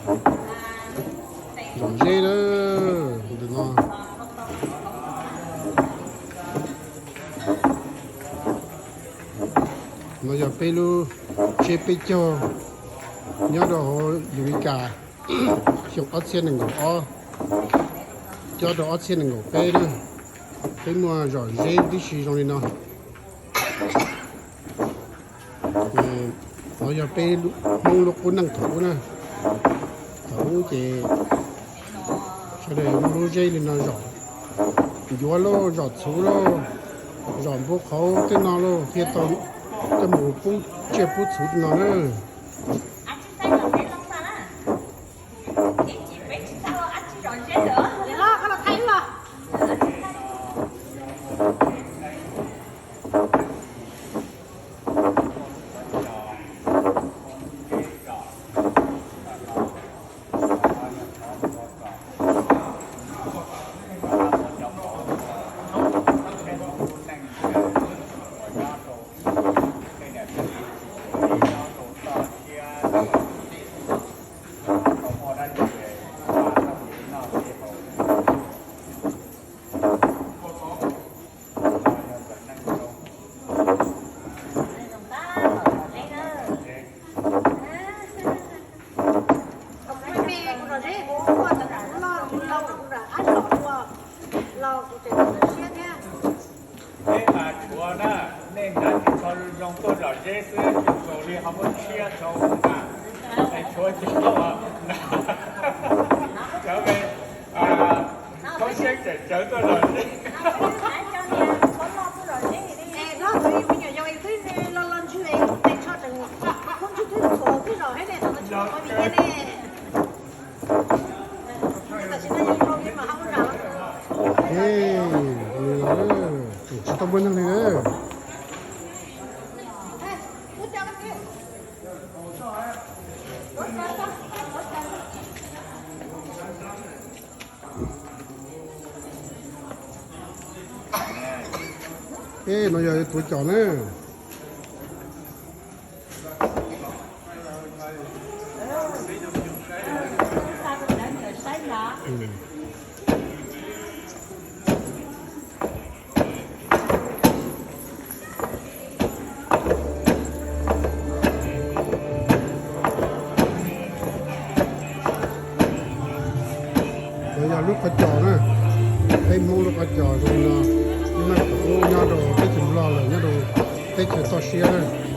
Zom zeb na, ntawm no. No yog peb lub tsheb peb caug nyob rau hauv Yus Li Kas xyoo ob txhiab nees nkaum ob, cob rau ob txhiab nees nkaum peb na. Peb muaj zom zeb tib si zoo li no. No yog peb Hmoob lub qub neej thaum ub na. Thaum ub ces sawv daws muaj lub zeb li no zom ncuav lauj, zom txhuv lauj, zom npua qhauv tej no lauj, thiaj tau coj mus pub tsiaj pub txhuv tej no na. Peb mas tshuav na, nej hnav tsis tshua zoo tuaj zom zeb xwb, tsis txaus li ho muab tshiab rau na. Es tshuav cov, cov me thaub xeeb tseem cawv tuaj zom zeb. Tsis tau muaj neeg li na. Ej, no yog tuav cos na. Los yog lub qhov cos na, peb Hmoob lub qhov cos zoo li no, lub neej thaum ub nyob rau teb chaws Nplog los nyob rau teb chaws toj siab na.